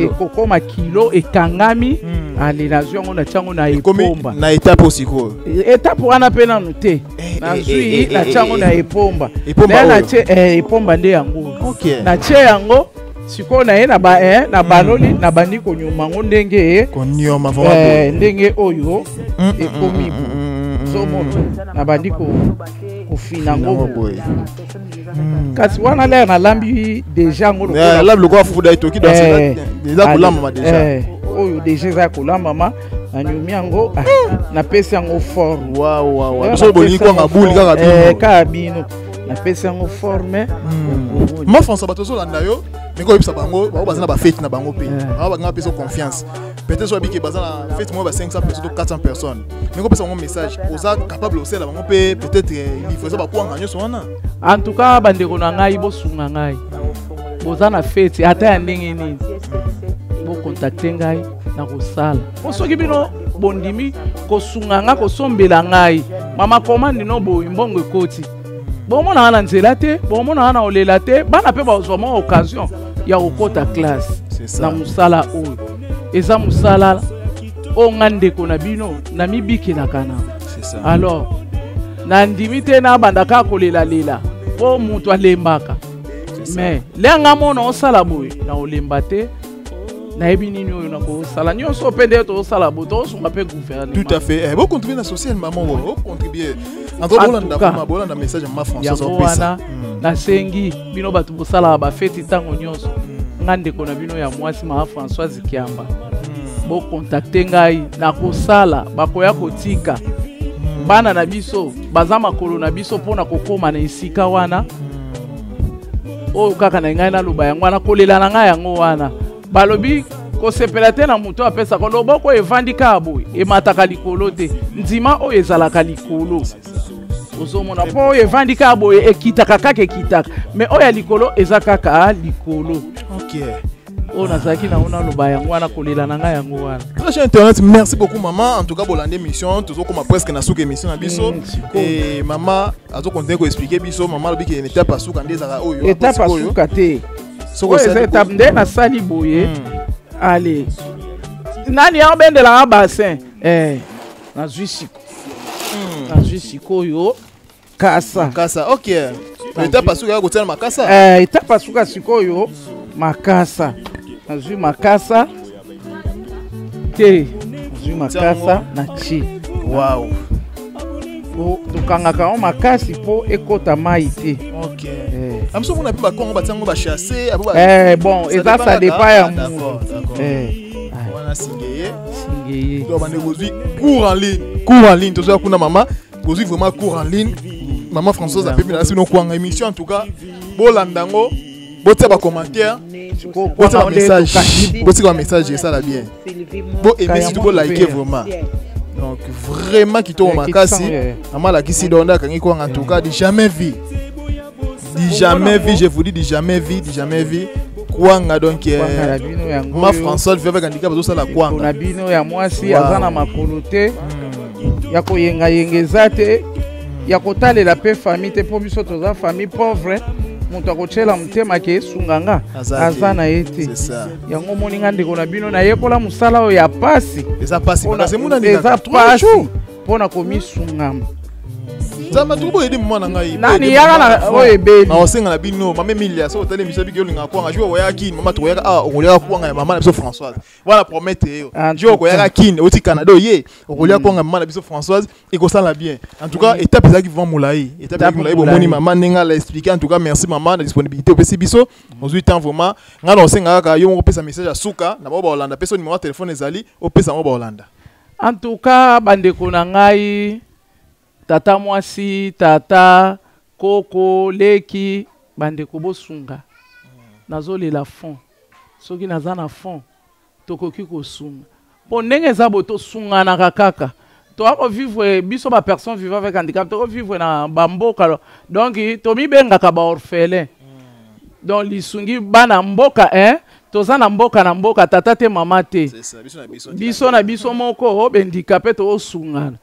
ekokoma kilo, ekangami. Ale, nazwi yango, natia yango na epomba. Na étape sikoyo? Étape wana mpe nanu te. Nazwi, natia yango na epomba. Natie epomba nde yango, natie yango sikoyo na ye na baloli, nabandi konyoma yango ndenge ndenge oyo ekomi. Ozomona, nabandi kofina yango boye. Kasi wana l'heure nalambi déjà yango. Lokola fufu da etoki, eza kolambama déjà. Oyo déjà eza kolambama, nanyomi yango, napesi yango forme. Biso bolingi kwanga buli kaka bino. Kaka bino, napesi yango forme. Ma François, bato ozolanda yo, meko oyebisa bango bango baza na bafete na bango mpe bango banganga bapesa confiance. Peut-être so babike baza na fête moko ba 500 personnes to 400 personnes, meko opesa bango message, oza capable osala bango mpe peut-être livraison bakwanga nyonso wana? En tout cas, bandeko na ngai, bosunga ngai. Boza na fête ata ya ndenge nini, bocontacter ngai na kosala. Po soki bino bondimi kosunga nga, kosombela ngai, mama commande no boye, mbongo ekoti, bomonaka na nzela te, bomonaka na olela te. Bana mpe bazwa mwa occasion ya kokɔta classe na mosala oyo. Eza mosala oyo nga ndeko na bino namibikelaka na. Alors nandimi te nabanda kaka kolelalela, mpo moto alembaka. Mais lenga mona osala boye, na olemba te. Nayebi nini oyo nakosala nyonso mpe nde tozosala boye, tozosunga mpe gouvernement. Tout à fait. Bocontribue na social, maman, bocontribue. En tout cas bolanda vraiment, bolanda message ya mama François. Yango wana nasengi bino bato bosalaka bafeti ntango nyonso, nga ndeko na bino ya mwasi, mama Françoise Kiamba, bocontacter ngai, nakosala. Bakoya kotika bana na biso, baza makolo na biso mpona kokóma na esika wana. Oyo kaka na ngai naloba yango wana, kolela na ngai yango wana. Balobi kosepela te na moto apesaka loboko, evandi kaka boye, emataka likolo te. Ndima oyo ezalaka likolo, ozomona, mpo oyo evandi kaka boye ekitaka kaka, ekitaka. Mais oyo ya likolo eza kaka likolo. Oyo nazalaki nango naloba yango wana, kolela na ngai yango wana. Très internet, merci beaucoup maman. En tout cas bolanda émission, tozokoma presque na suka émission na biso. Et mama azocontinuer koexpliquer biso. Mama alobi ke étape asuka nde ezalaka oyo. Étape asuka te, oyo eza étape nde nasali boye. Ale, nani aobendelaka bassin? Nazwi siko, nazwi sikoyo kasa. Makasa, ok. Étape asuka ya kotia na makasa. Étape asuka sikoyo makasa. Nazwi makasa te, nazwi makasa na tie. Po tokangaka yango makasi mpo ekɔta mai te. Ok, amoso mona mpe bakongo batia yango bachasse. Bon, eza ça dépend ya mutu. Wana singeye. Singeye. Donc bandeko, bozwi cours en ligne, cours en ligne. Tozoya kuna mama, bozwi vraiment cours en ligne. Mama Françoise apepi na bino kwanga. Émission, en tout cas bolanda yango. Botia ba commentaire, botia ba message, botia ba message esala bien. Bo aimer surtout bo liker vraiment. Donc vraiment kitoko makasi. Mama alakisi donc nde akangi kwanga en tout cas du jamais vu. Du jamais vu, je vous dis du jamais vu, du jamais vu. Kwanga donc Kwanga na bino yango ma oyo. François vivait avec handicap azosala kwanga. Na bino ya mwasi Wow. aza na makolo te ya koyengayenga eza te ya kotalela mpe famille te mpo biso toza famille pauvre moto akotyela motema ke esunga nga Aza te. aza na ye te C'est ça. yango omoni nga ndeko na bino nayekola mosala oyo ya pasi Eza pasi Mpona- makasi emonani eza kaka. Trop pasi chaud. mpo na komisungama Nzambe tuku boyede mwana ngai. Nani yaka na oyo ebeli. Na osenga na bino mama Emilia so otali émission biki olinga kwanga jour oya kin mama toyaka ah okolia kwanga ya mama na biso Françoise. Voilà promette yo. En Jour tout okoyaka cas. kin oti Canada oye okolia kwanga ya mama na biso Françoise ekosala bien. En tout cas étape ezalaki vraiment molai. Étape ezalaki molai bomoni mama ndenge ala expliquer en tout cas merci mama na disponibilité opesi biso. Ozwi temps vraiment nga na osenga kaka yo moko opesa message ya suka na bao baolanda pesa numéro ya téléphone ezali opesa yango baolanda. En tout cas bandeko na ngai tata mwasi tata koko leki bandeko bosunga nazolela fond soki naza na fond tokoki kosunga mpo ndenge eza boye tosunganaka kaka toya kovivre biso bapersone vivant avec handicap tokovivre na bamboka donc tomibengaka baorphelin donc lisungi bana mboka hein? Toza na mboka na mboka tata te mama te C'est ça biso na biso. Biso na biso moko bendikape toosungana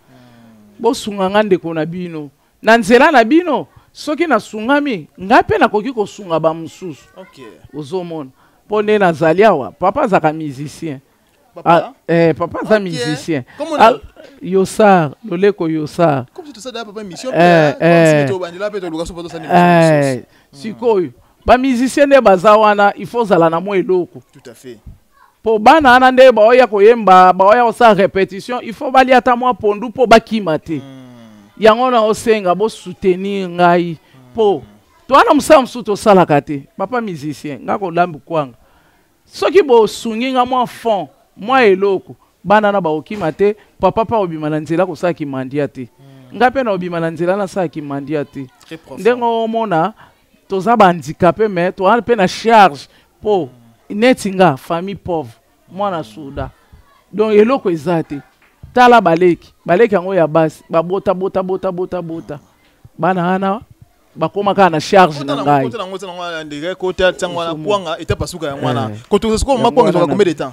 bosunga nga ndeko na bino na nzela na bino soki nasungami ngai mpe nakoki kosunga bamosusu OK. ozomona mpo nde nazali awa papa azalaka musicien. Papa? Ah, eh, papa aza Ok. musicien. Comment on Ah, yosar loleko yosar. Comme si tout ça papa mission Eh, pe toluka so poto Eh, sikoyo bamusicien nde baza wana il faut ozala na mwa eloko Tout à fait. mpo bana wana nde baoya koyemba baoya kosala répétition il faut balia ata mwa pondu mpo bakima te yango na osenga bosoutenir ngai mpo towana mosala mosusu tosalaka te papa musicien nga kolambi kwanga soki bosungi nga mwa fond mwa eloko bana na baokima te papa mpe akobima na nzela kosala kimandia te ngai mpe na obima na nzela nasala kimandia te Très profond. Ndenge omona toza bahandicapé mais toza mpe na charge mpo neti nga famille pauvre mwana soda donc eloko eza te tala baleki baleki yango ya basi babota bota bota bota bota bana wana bakóma kaka na charge na ngai. Kota nango wana ndenge kota ntango wana kwanga étape asuka yango wana. Eh. Koto sikoyo Yango mama kwanga wana ezwaka na- combien de temps?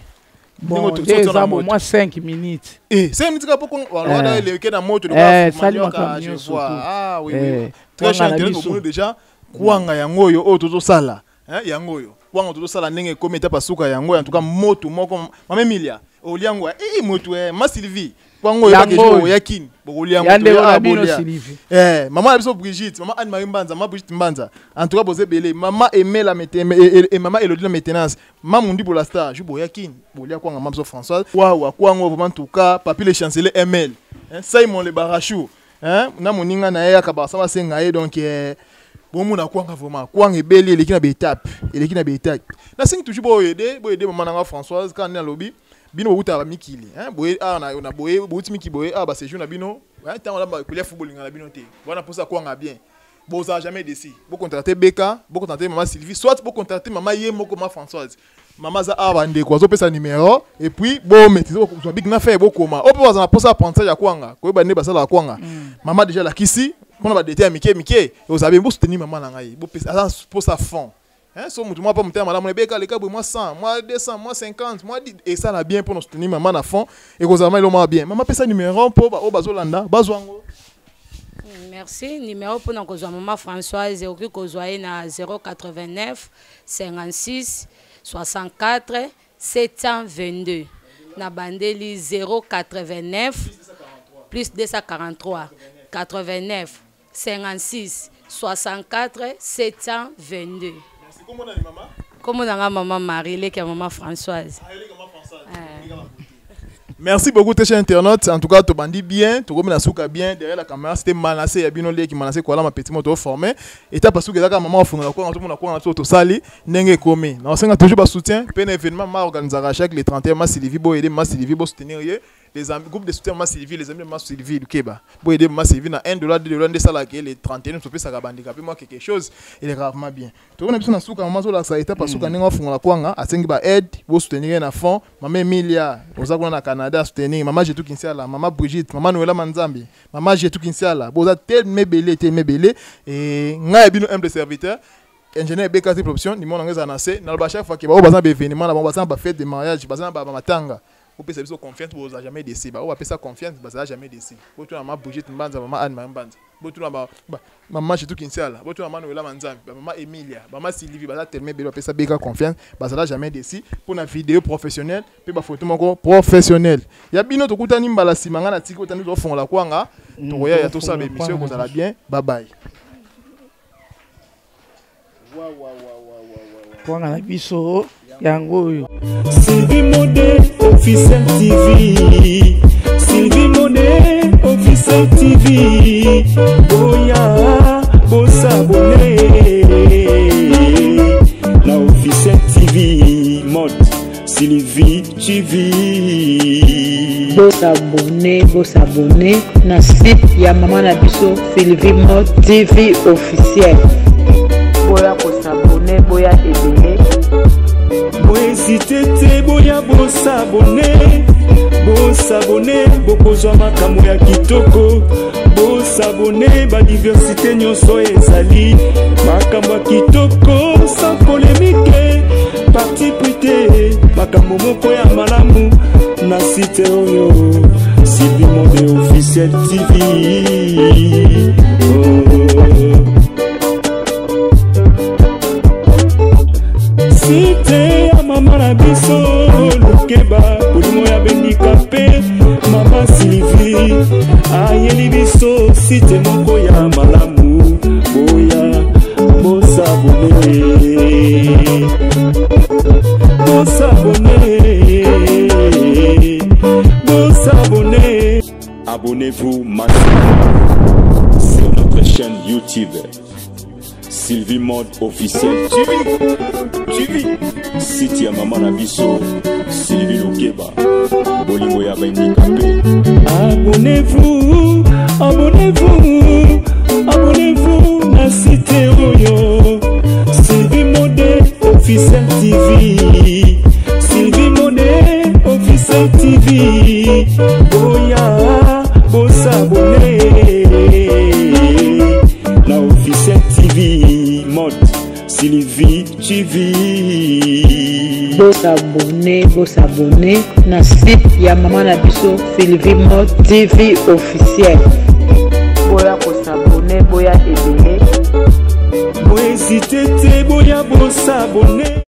Bon Ndenge nde soki eza na bo moto. mwa 5 minutes. Eh, 5 minutes kaka po kwanga wana Eh. eleke na moto Eh, sali makambo je nyonso vois. tu. Ah oui Eh, oui. Très cher kwanga na internet biso. bomoni déjà kwanga yango oyo oyo tozosala. Hein, yango oyo. Kwanga tozosala ndenge ekomi étape asuka yango en tout cas moto moko mama Emilia oliango eh moto eh ma Sylvie kwango oyo Yango bakejou oyo. oya kini bokolia Ya ndeko ah, na bino bolia. Sylvie. Eh, maman na biso Brigitte, maman Anne-Marie Mbanza, maman Brigitte Mbanza. En tout cas, bozé belé, maman Aimé la et maman Elodie la maintenance. Maman Mundi pour la star, je boya kin, bolia kwanga maman biso Françoise. Waouh, kwango vraiment en tout cas, papi le chancelier ML. Hein, Simon le barachou. Hein, na moninga na ye akaba sama senga ye donc eh bomona kwanga vraiment kwanga ebeli eleki na baétape eleki na baétape nasengi toujours boyede boyede mama nanga Françoise kaka nde nalobi bino bowutaka bamikili hein, boye awa na, na boye bowuti mikili boye awa baséjour na bino hein, ntango wana kolia fu bolinga na bino te wana mposa kwanga bien bozala jamais desi bocontacte beka bocontacte mama Sylvie soit bocontacte mama ye moko ma Françoise mama aza awa bandeko azopesa numéro et puis bomaîtrise bokozwa big na fer bokoma oyo mpe bazala na mposa apprentissage ya kwanga koyeba nde basalaka kwanga mama déjà alakisi mpona badete ya mike mike ozala bien bosoutenir mama na ngai bopesa aza mposa fond. Hein, so mutu mwa pa motema malamu ebeka leka boye mwa 100 mwa 200 mwa 50 mwa 10 esala bien mpona soutenir mama na fond ekozala ma eloko mwa bien mama pesa numéro mpo oyo bazolanda bazwa yango. Merci. Numéro mpona kozwa mama Françoise ekoki kozwa ye na 089 56 64 722 na bandeli 089 plus 243 89 56 64 722. Kombo na nga mama Marie leki ya mama Françoise. Merci beaucoup, très chers internautes. En tout cas, Tobandi bien, Togomi na souka bien. Derrière la caméra, c'était Manassé, Yabino Leki, Manassé Kuala, ma petite moto formée. Et t'as parce que la maman fond la quoi, tout le monde a quoi, tout sali, ndenge komi. Na senga toujours ba soutien, pe événement ma organisera chaque le 31 mars, Sylvie Bo aider, ma Sylvie Bo soutenir ye. Les amis, groupe de soutien Mama Sylvie, les amis de Mama Sylvie Lukeba. Pour aider Mama Sylvie na 1 dollar, 2 dollars, nde sala ke les 31 topesa ka bandika pe moi quelque chose, il est gravement bien. To na biso na suka mama zola sa étape suka ndenge afungola kwanga, asengi ba aide, bo soutenir na fond, mama Emilia, oza kuna na Canada soutenir, mama Jetou Kinsiala, mama Brigitte, mama Noëlla Manzambi, mama Jetou Kinsiala, boza tellement belé, tellement belé et ngai bino humble serviteur. Ingénieur BK Production, ni mon anglais annoncé, na ba chaque fois que ba baza ba événement, ba baza ba fête de mariage, baza ba matanga. Opesa biso confiance, boza jamais déçu. Ba opesa confiance, baza jamais déçu. Botuna mama Brigitte Mbanza, mama Anne Mbanza. Botuna ba mama Jetou Kinsiala, botuna mama Noëlla Manzambi, ba mama Emilia, mama Sylvie, baza tellement belé, opesa BK confiance, baza jamais déçu pour na vidéo professionnelle, pe ba photo moko professionnelle. Ya bino tokutani mbala sima nga na tiki otani to fongola kwanga, tokoya ya to sala émission kozala bien. Bye bye. Kwanga na biso yango oyo. Sylvie Mode Officiel TV, Sylvie Mode Officiel TV, boya bosabone na Officiel TV Mode Sylvie TV. Bosabone, bosabone na site ya mama na biso Sylvie Mode TV Officiel. Boya kosabone, boya ebele. Bohésite te, boya bosabone, bosabone, bokozwa makambo ya kitoko. Bosabone, ba diversité nyonso ezali makambo ya kitoko, sans polémique, parti pris te, makambo moko ya malamu na site oyo Sylvie Mode Officiel TV. Oh. Site ya mama na biso Lukeba, molimo ya bendika pe mama Sylvie ayeli biso site moko ya malamu, boya bosabone, bosabone, bosabone. Abonnez-vous massivement sur notre chaîne YouTube Sylvie Mode Officiel TV. TV. Site ya mama na biso Sylvie Lukeba, bolingo ya bandikape. Abonnez-vous, abonnez-vous, abonnez-vous na site oyo Sylvie Mode Officiel TV, Sylvie Mode Officiel TV, boya bosabone na Officiel TV Mode Sylvie TV. Bosabone, bosabone na site ya mama na biso Sylvie Mode TV Officiel. Boya kosabone, boya ebele. Bohésite te, boya bosabone.